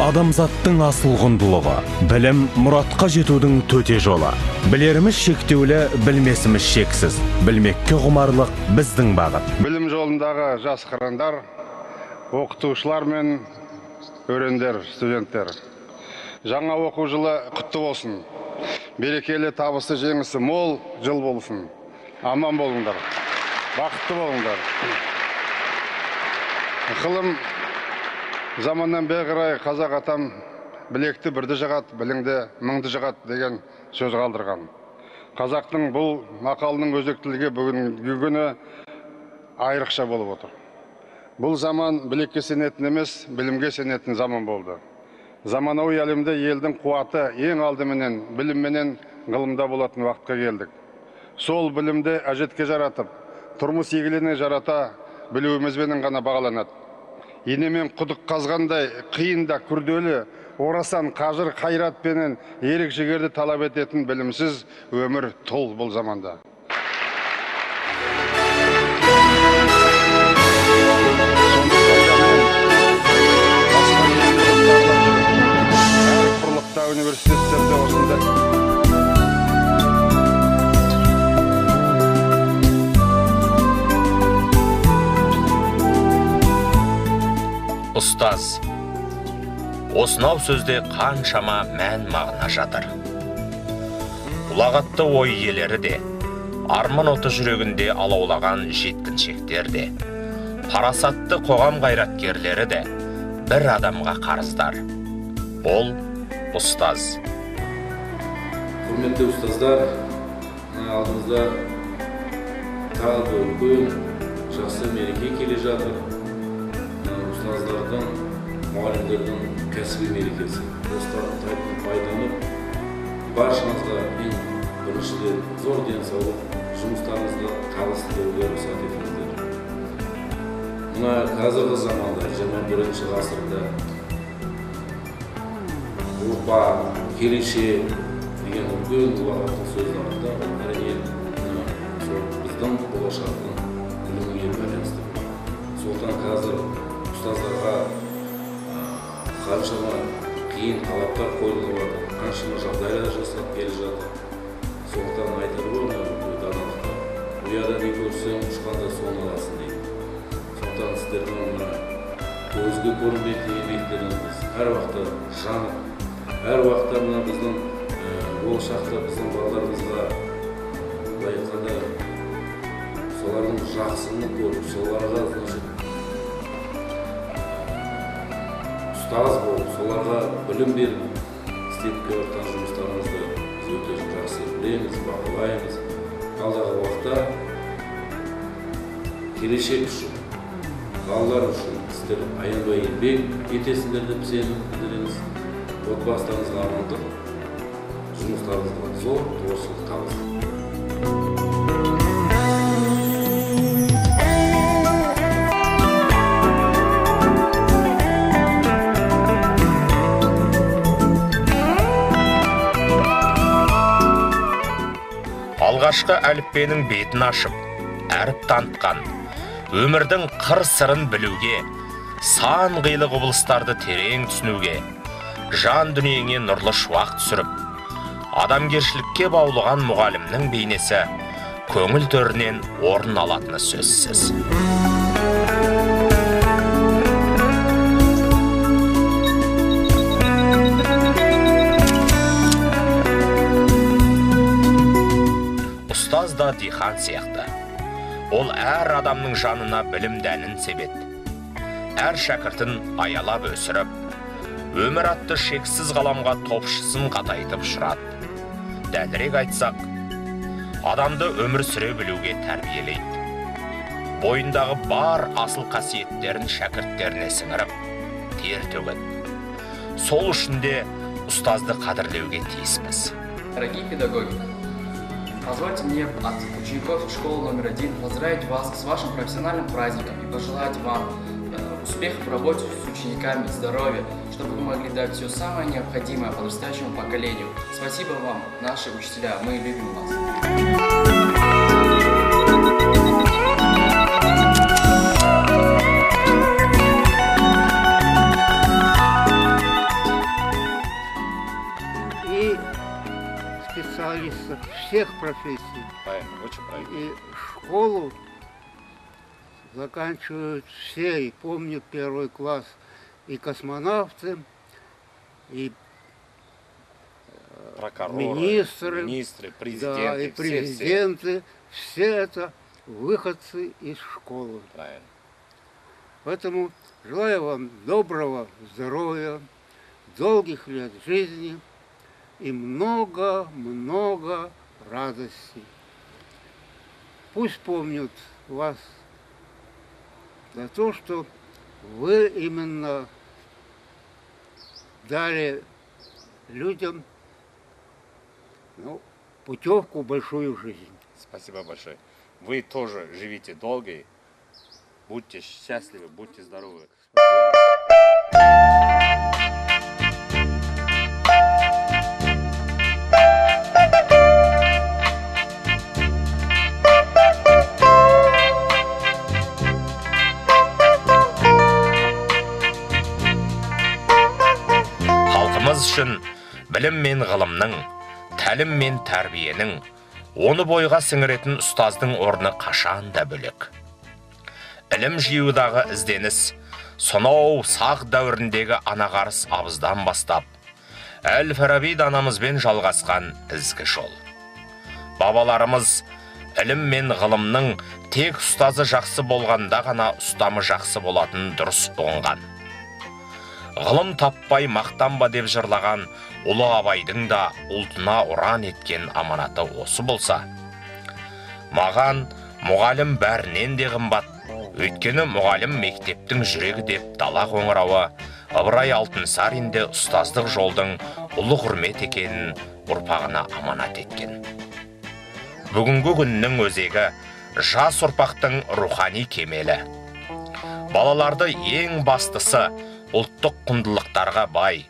Адамзаттың асыл құндылығы, білім мұратқа жетудің төте жолы. Білеріміз шектеулі, білмесіміз шексіз. Білмекке құмарлық біздің бағыт. Білім жолындағы жас қырандар, оқытушылар мен өрендер, студенттер. Жаңа оқу жылы құтты болсын. Берекелі, табысы, жеңісі мол жыл болсын. Аман болыңдар, бақытты болыңдар. Ғылым заманнан бері қарай қазақ атам білекті бірді жағат, біліңді мыңды жағат деген сөз қалдырған. Қазақтың бұл мақалының өзектілігі бүгінгі күні айрықша болып отыр. Бұл заман білекке сенетін емес, білімге сенетін заман болды. Заманауи әлемде елдің қуаты ең алдыменен білімменен ғылымда болатын уақытқа келдік. Сол білімді әжетке жаратып, тұрмыс игілігіне жарата білуімізбенен ғана бағаланады. Инемен құдық қазғандай қиын да күрделі, орасан қажыр қайратпенен ерік жігерді талап ететін білімсіз өмір тұл бұл заманда. Әр құрлықта, университеттерде осында. Ұстаз. Осынау сөзде қаншама мән мағына жатыр. Ұлағатты ой иелері де, арман оты жүрегінде алаулаған жеткіншектер де, парасатты қоғам қайраткерлері де бір адамға қарыздар. Ол ұстаз. Құрметті ұстаздар, алдымызда тағы да үлкен жақсы мереке келе жатыр. Ұстаздардың, мұғалімдердің кәсіби мерекесі. Осыдан пайдаланып, баршаңызға ең біріншіден зор денсаулық, жұмыстарыңызда табыс тілеуге рұқсат етіңіздер. Мына қазіргі заманда, 21-ші ғасырда ұрпақ, келешек деген үлкен ұлағатты сөз артында, әрине, сол біздің болашақтың білімге байланысты. Сондықтан қазір ұстаздарға қаншама қиын талаптар қойылып жатыр, қаншама жағдайлар жасап келе жатыр. Сондықтан айтады ғой даналықта, ұяда не көрсең, ұшқанда соны аласың дейді. Сондықтан сіздердің мына көзге көрінбейтін еңбектеріңіз әр уақытта жанып, әр уақытта мына біздің болашақта біздің балаларымызға былай айтқанда солардың жақсыны көріп, соларға ұстаз болып, соларға білім беріп, істеп келе жатқан жұмыстарыңызды біз өте жақсы білеміз, бағалаймыз. Алдағы уақытта келешек үшін, балалар үшін сіздер аянбай еңбек етесіңдер деп сенім білдіреміз. Отбасыларыңызға амандық, жұмыстарыңызға зор творчестволық табыс. Алғашқы әліппенің бетін ашып, әріп танытқан, өмірдің қыр сырын білуге, сан қилы құбылыстарды терең түсінуге, жан дүниеңе нұрлы шуақ түсіріп, адамгершілікке баулыған мұғалімнің бейнесі көңіл төрінен орын алатыны сөзсіз. Ұстаз да дихан сияқты. Ол әр адамның жанына білім дәнін себеді. Әр шәкіртін аялап өсіріп, өмір атты шексіз ғаламға топшысын қатайтып ұшырады. Дәлірек айтсақ, адамды өмір сүре білуге тәрбиелейді. Бойындағы бар асыл қасиеттерін шәкірттеріне сіңіріп, тер төгеді. Сол үшін де ұстазды қадірлеуге тиіспіз. Дорогие педагоги, позвольте мне от учеников школы номер 1 поздравить вас с вашим профессиональным праздником и пожелать вам успехов в работе с учениками, здоровья, чтобы вы могли дать все самое необходимое подрастающему поколению. Спасибо вам, наши учителя, мы любим вас. специалистов всех профессий. Правильно, очень правильно. И школу заканчивают все, и помню первый класс, и космонавты, и прокуроры, министры, президенты, да, и президенты, все это выходцы из школы. Правильно. Поэтому желаю вам доброго здоровья, долгих лет жизни и много-много радости. Пусть помнят вас за то, что вы именно дали людям, ну, путевку в большую жизнь. Спасибо большое. Вы тоже живите долго, будьте счастливы, будьте здоровы. Халқымыз үшін білім мен ғылымның, тәлім мен тәрбиенің, оны бойға сіңіретін ұстаздың орны қашан да бөлек. Ілім жиюдағы ізденіс сонау сақ дәуіріндегі анағарыс абыздан бастап, Әл-Фараби данамызбен жалғасқан ізгі жол. Бабаларымыз ілім мен ғылымның тек ұстазы жақсы болғанда ғана ұстамы жақсы болатын дұрыс ұғынған. Ғылым таппай мақтанба деп жырлаған ұлы Абайдың да ұлтына ұран еткен аманаты осы болса, маған мұғалім бәрінен де қымбат, өйткені мұғалім мектептің жүрегі деп дала қоңырауы Ыбырай Алтынсарин де ұстаздық жолдың ұлы құрмет екенін ұрпағына аманат еткен. Бүгінгі күннің өзегі жас ұрпақтың рухани кемелі. Балаларды ең бастысы ұлттық құндылықтарға бай,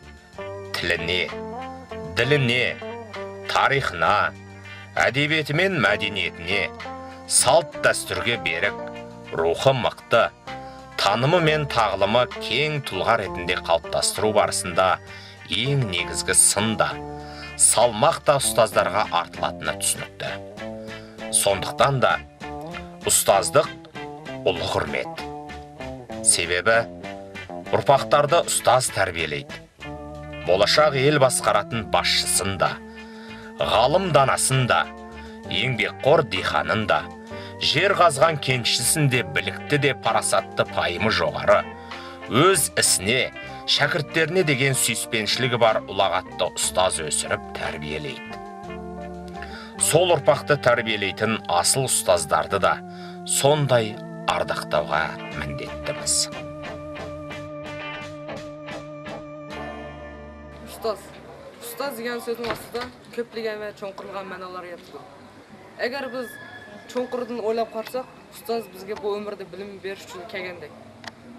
тіліне, діліне, тарихына, әдебиеті мен мәдениетіне, салт дәстүрге берік, рухы мықты, танымы мен тағылымы кең тұлға ретінде қалыптастыру барысында ең негізгі сын да, салмақ та ұстаздарға артылатыны түсінікті. Сондықтан да ұстаздық ұлы құрмет. Себебі ұрпақтарды ұстаз тәрбиелейді. Болашақ ел басқаратын басшысын да, ғалым данасын да, еңбекқор диқанын да, жер қазған кеншісін де білікті де парасатты пайымы жоғары, өз ісіне, шәкірттеріне деген сүйіспеншілігі бар ұлағатты ұстаз өсіріп тәрбиелейді. Сол ұрпақты тәрбиелейтін асыл ұстаздарды да сондай ардақтауға міндеттіміз. Ұстаз. Ұстаз деген сөздің астында көптеген ва чоңқырылған мәналар ятады. Эгер біз чоңқырдын ойлап қарасақ, ұстаз бізге бұл өмірде білім беріш үшін келгендек.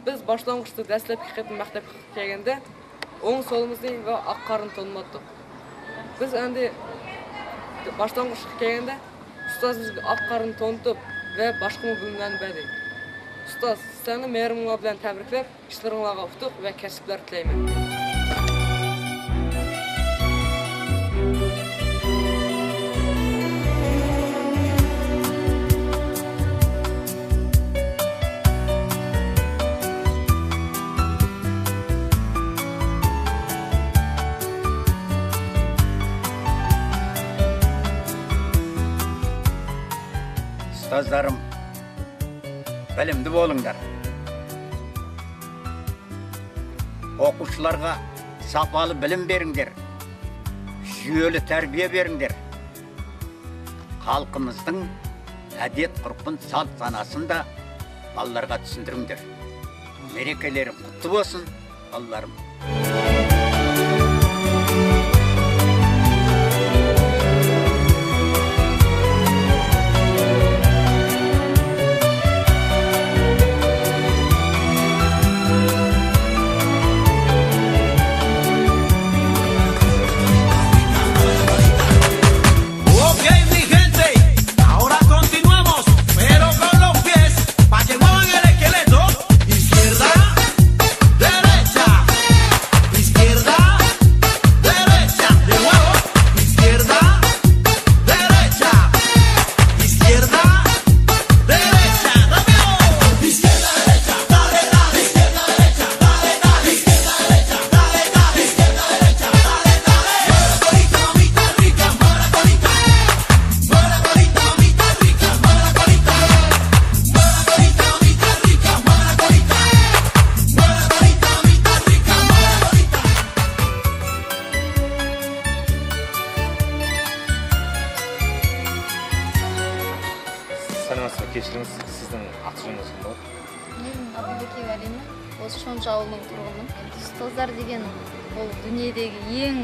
Біз башланғышты дәслепкі қетім мектепке келгенде оң солымызды ва ақ қарын танымадық. Біз әнде башланғышқа келгенде ұстаз бізге ақ қарын танытып ва башқы білімлерni берdi. Ұстаз, сені мейрамыңа bilan тәбриклеп, ishlaringlarga utuq va kasblar tilayman. Ұстаздарым, білімді болыңдар. Оқушыларға сапалы білім беріңдер, жүйелі тәрбие беріңдер. Халқымыздың әдет ғұрпын, салт санасын да балаларға түсіндіріңдер. Мерекелерің құтты болсын, балаларым. Izquierda, derecha. Саламатсыз ба, кешіріңіз, сіздің аты жөніңіз кім болады? Мен Абубекиева Алина, осы Шонжы ауылының тұрғынымын. Ұстаздар деген ол дүниедегі ең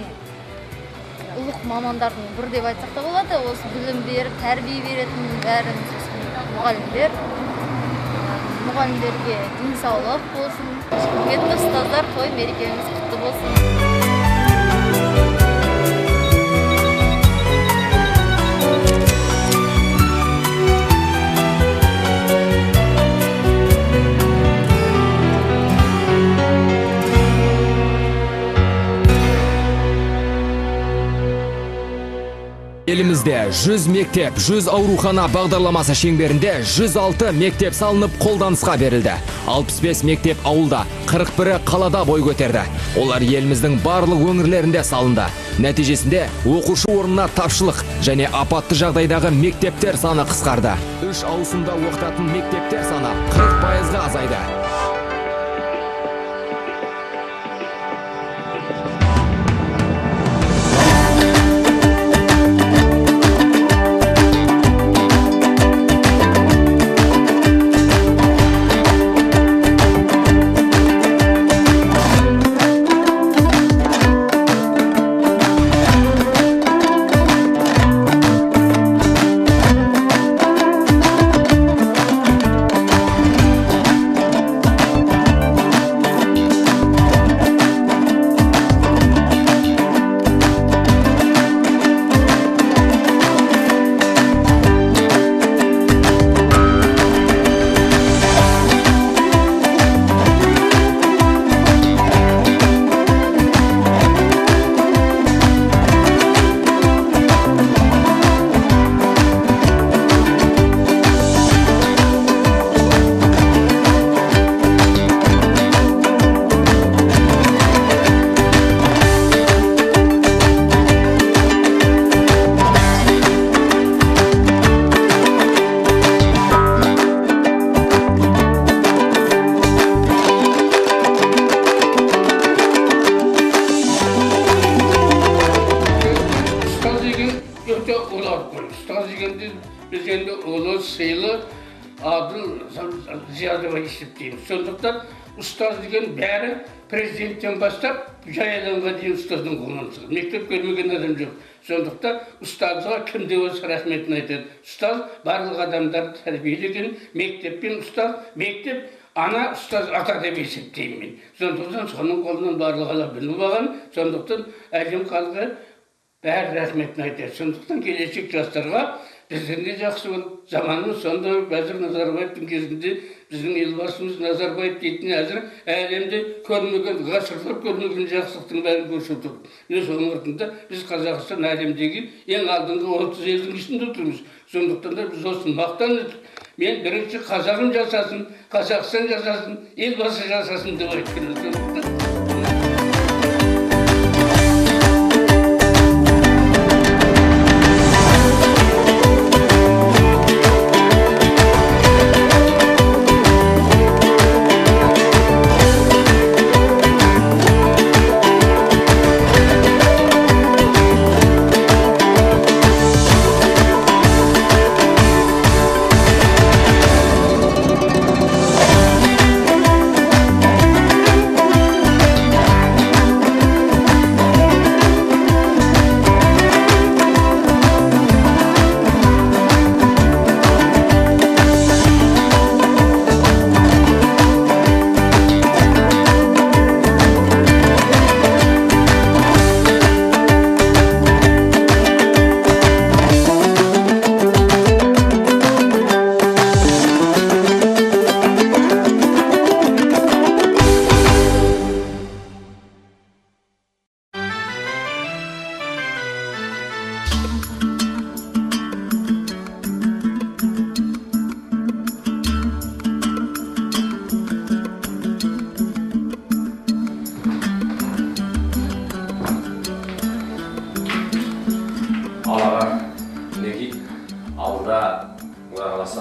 ұлық мамандардың бірі деп айтсақ та болады. Осы білім беріп, тәрбие беретін бәрін сосын мұғалімдер. Мұғалімдерге денсаулық болсын. Құрметті ұстаздар, той мерекеңіз құтты болсын. Елімізде 100 мектеп, 100 аурухана бағдарламасы шеңберінде 106 мектеп салынып қолданысқа берілді. 65 мектеп ауылда, 41-і қалада бой көтерді. Олар еліміздің барлық өңірлерінде салынды. Нәтижесінде оқушы орнына тапшылық және апатты жағдайдағы мектептер саны қысқарды. 3 ауысымда оқытатын мектептер саны 40%-ға азайды. Сондықтан ұстаз деген бәрі президенттен бастап жай адамға дейін ұстаздың қолынан шығады. Мектеп көрмеген адам жоқ. Сондықтан ұстазға кім де болса рахметін айтады. Ұстаз барлық адамдарды тәрбиелеген, мектеп пен ұстаз, мектеп ана, ұстаз ата деп есептеймін мен. Сондықтан соның қолынан барлық адам білім алған. Сондықтан әлем халқы бәрі рахметін айтады. Сондықтан келешек жастарға біздің де жақсы болып, заманымыз сонда қазір Назарбаевтың кезінде біздің елбасымыз Назарбаев дейтін әзір әлемде көрмеген, ғасырлар көрмеген жақсылықтың бәрін көрсетіп отыр. Міне соның артында біз Қазақстан әлемдегі ең алдыңғы 30 елдің ішінде отырмыз. Сондықтан да біз осыны мақтан етіп, мен бірінші қазағым жасасын, Қазақстан жасасын, елбасы жасасын деп айтып.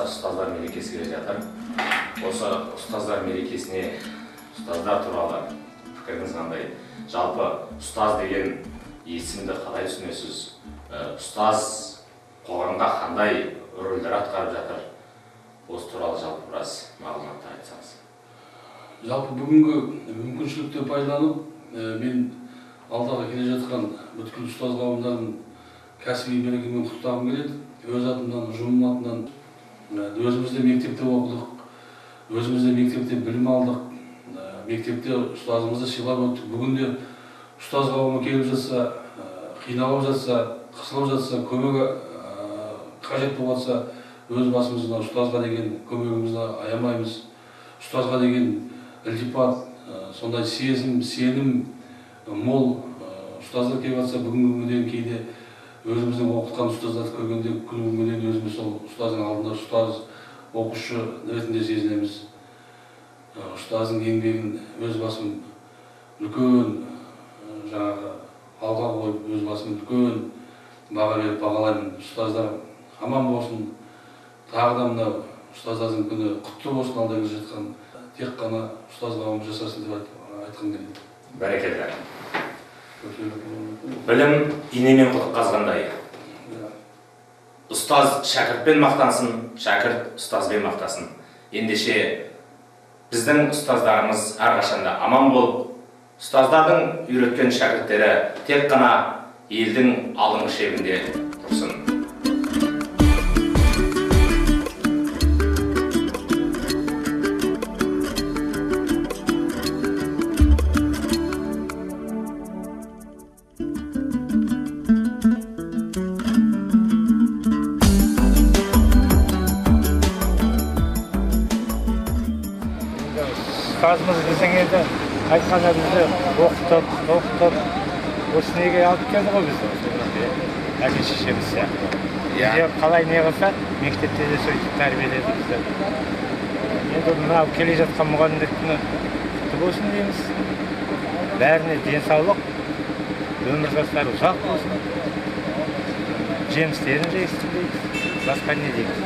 Ұстаздар мерекесі келе жатыр. Осы ұстаздар мерекесіне ұстаздар туралы пікіріңіз қандай? Жалпы ұстаз деген есімді қалай түсінесіз? Ұстаз қоғамда қандай рөлдер атқарып жатыр? Осы туралы жалпы біраз мағлұматтар айтсаңыз. Жалпы бүгінгі мүмкіншілікті пайдаланып, мен алдағы келе жатқан бүткіл ұстаз қауымдарын кәсіби мерекемен құттықтағым келеді. Өз атымнан, ұжымым атынан. Өзіміз де мектепте оқыдық, өзіміз де мектепте білім алдық, мектепте ұстазымызды сыйлап өттік. Бүгін де ұстаз қауымы келіп жатса, қиналып жатса, қысылып жатса, көмегі қажет болып жатса, өз басымыздан ұстазға деген көмегімізді аямаймыз. Ұстазға деген ілтипат, сондай сезім, сенім мол. Ұстаздар келіп жатса, бүгінгі күнге дейін кейде өзіміздің оқытқан ұстаздарды көргенде, күні күнге дейін өзіміз сол ұстаздың алдында ұстаз, оқушы ретінде сезінеміз. Ұстаздың еңбегін өз басым үлкен жаңағы алға қойып, өз басым үлкен баға беріп бағалаймын. Ұстаздар аман болсын. Тағы да мынау ұстаздардың күні құтты болсын, алда келе жатқан тек қана ұстаз қауымы жасасын деп айтқым келеді. Бәрекелді. Білім инемен құдық қазғандай. Ұстаз шәкіртпен мақтансын, шәкірт ұстазбен мақтасын. Ендеше біздің ұстаздарымыз әрқашанда аман болып, ұстаздардың үйреткен шәкірттері тек қана елдің алдыңғы шебінде тұрсын. Ұстазымыз десең енді айтқанда бізді оқытып, тоқытып, осы неге алып келді ғой бізді, әке шешеміз сияқты. Үйде қалай не қылса, мектепте де сөйтіп тәрбиеледі бізді. Енді мынау келе жатқан мұғалімдер күні құтты болсын дейміз. Бәріне денсаулық, өмір жастары ұзақ болсын, жемістерін жейсін дейміз. Басқа не дейміз?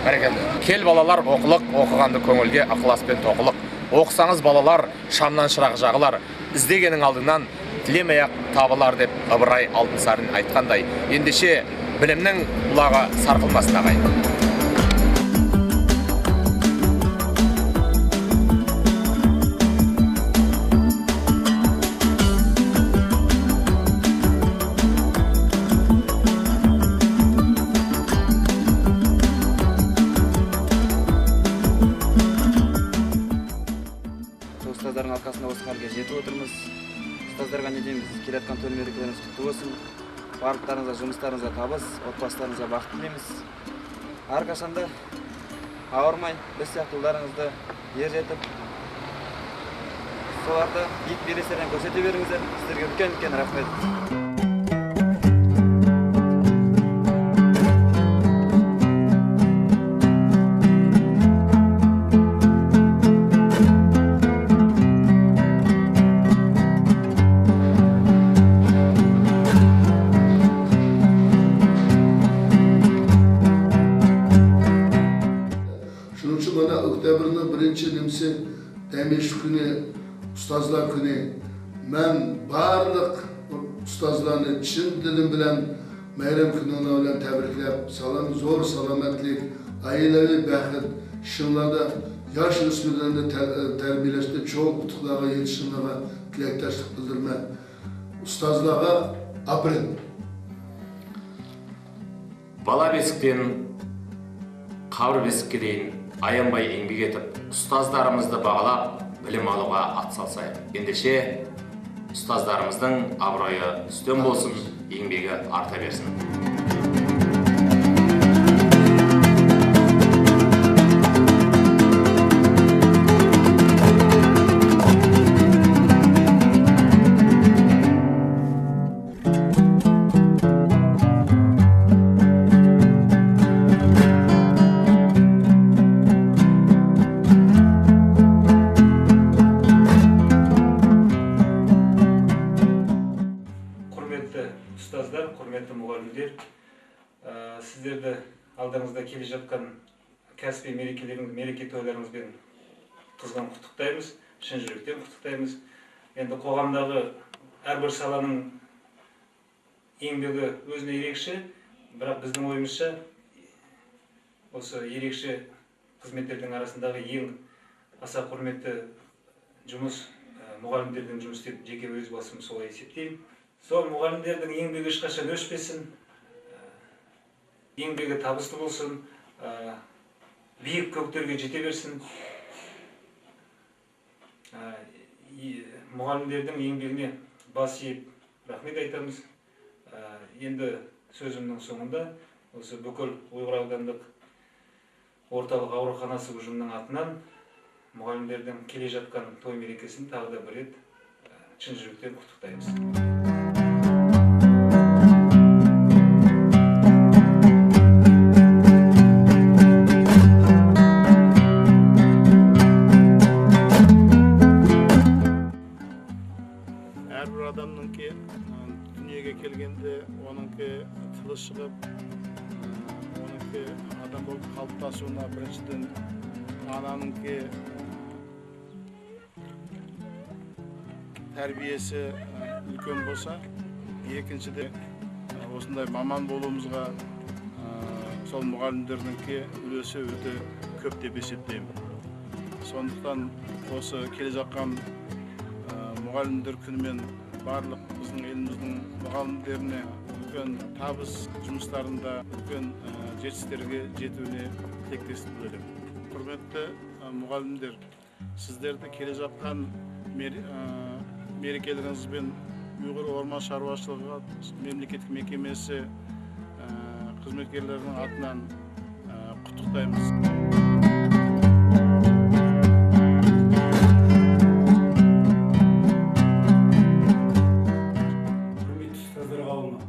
Бәрекелді. Кел балалар, оқылық, оқығанды көңілге ықыласпен тоқылық. Оқысаңыз балалар, шамнан шырақ жағылар, іздегенің алдынан тілемей-ақ табылар деп Ыбырай Алтынсарин айтқандай. Ендеше білімнің бұлағы сарқылмасын ағайын. Ұстаздардың арқасында осы халге жетіп отырмыз. Ұстаздарға не дейміз? Келе жатқан төл мерекелеріңіз құтты болсын. Барлықтарыңызға жұмыстарыңызға табыс, отбасыларыңызға бақыт тілейміз. Әрқашанда ауырмай, біз сияқты ұлдарыңызды ер жетіп, соларды биік белестерден көрсете беріңіздер. Сіздерге үлкен-үлкен рахмет. Demish kuni, ustozlar kuni. Men barliq ustozlarni chin dilim bilan bayram kuni bilan tabriklab, salam, zo'r salomatlik, oilaviy baxt, shunlarda yosh o'smirlarni tarbiyalashda cho'ng yutuqlarga yetishishlariga tilakdoshlik bildirman. Ustozlarga afarin. Бала бесіктен қабір бесікке дейін аянбай еңбек етіп, ұстаздарымызды бағалап, білім алуға атсалсайық. Ендеше ұстаздарымыздың абыройы үстем болсын, еңбегі арта берсін. Ұстаздар, құрметті мұғалімдер, сіздерді алдарыңызда келе жатқан кәсіби мерекелеріңіз, мереке тойларыңызбен қызғын құттықтаймыз, шын жүректен құттықтаймыз. Енді қоғамдағы әрбір саланың еңбегі өзіне ерекше, бірақ біздің ойымызша Осы ерекше қызметтердің арасындағы ең аса құрметті жұмыс мұғалімдердің жұмысы деп жеке өз басым солай есептеймін. Сол мұғалімдердің еңбегі ешқашан өшпесін, еңбегі табысты болсын, биік көктерге жете берсін. Мұғалімдердің еңбегіне бас иіп рахмет айтамыз. Енді сөзімнің соңында осы бүкіл Ұйғыр аудандық орталық ауруханасы ұжымының атынан мұғалімдердің келе жатқан той мерекесін тағы да бір рет шын жүректен құттықтаймыз. Әрбір адамның дүниеге келгенде оныкі тілі шығып, оныкі адам болып қалыптасуына біріншіден ананыңки тәрбиесі үлкен болса, екіншіде осындай маман болуымызға сол мұғалімдердің үлесі өте көп деп есептеймін. Сондықтан осы келе жатқан мұғалімдер күнімен барлық біздің еліміздің мұғалімдеріне үлкен табыс жұмыстарында үлкен жетістіктерге жетуіне тілектестік білдіремін. Құрметті мұғалімдер, сіздерді келе жатқан мерекелеріңізбен Ұйғыр орман шаруашылығы мемлекеттік мекемесі қызметкерлерінің атынан құттықтаймыз. Құрметті ұстаздар қауымы,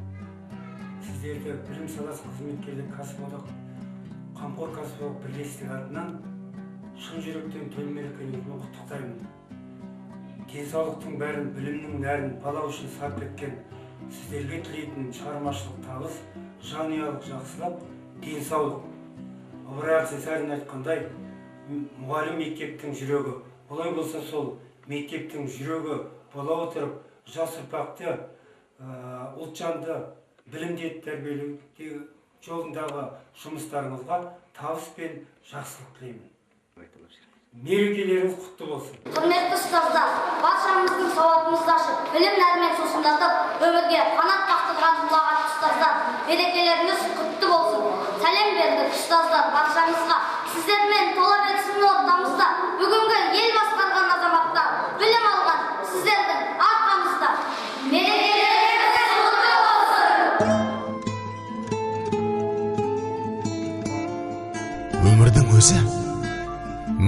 сіздерді білім саласы қызметкерлер кәсіподақ қамқор кәсіподақ бірлестігі атынан шын жүректен төл мерекелеріңізбен құттықтаймын. Денсаулықтың бәрін, білімнің нәрін бала үшін сарп еткен сіздерге тілейтін шығармашылық табыс, жанұялық жақсылық, денсаулық. Ыбырай Алтынсарин айтқандай, мұғалім мектептің жүрегі. Олай болса сол мектептің жүрегі бола отырып, жас ұрпақты ұлтжанды білімді тәрбиелеу жолындағы жұмыстарыңызға табыс пен жақсылық тілеймін. Мерекелеріңіз құтты болсын. Құрметті ұстаздар, баршамыздың сауатымызды ашып, білім нәрімен сусындатып, өмірге қанат қақтырған ұлағатты ұстаздар, мерекелеріңіз құтты болсын. Сәлем бердік ұстаздар баршаңызға. Сіздермен тола берсін ортамызда. Бүгінгі ел басқарған азаматтар, білім алған сіздердің арқаңызда. Мерекелеріңіз құтты болсын. Өмірдің өзі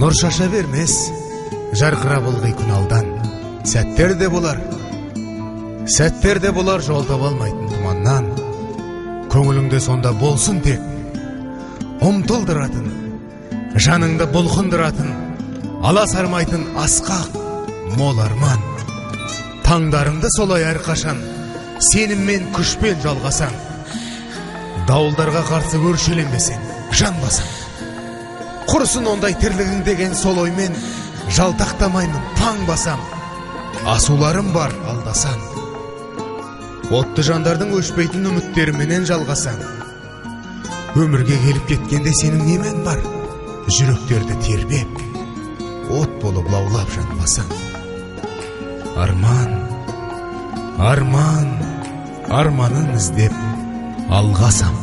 нұр шаша бермес, жарқырап ылғи күн алдан. Сәттер де болар, сәттер де болар жол таба алмайтын тұманнан. Көңіліңде сонда болсын тек ұмтылдыратын, жаныңды бұлқындыратын, аласармайтын асқақ мол арман. Таңдарыңды солай әрқашан сеніммен күшпен жалғасаң, дауылдарға қарсы өршеленбесең, жанбасаң. Құрысын ондай тірлігің деген сол оймен жалтақтамаймын, таң басам. Асуларым бар алдасаң. Отты жандардың өшпейтін үміттеріменен жалғасаң. Өмірге келіп кеткенде сенің немен бар? Жүректерді тербеп, от болып лаулап жанбасаң. Арман, арман, арманын іздеп алғасам.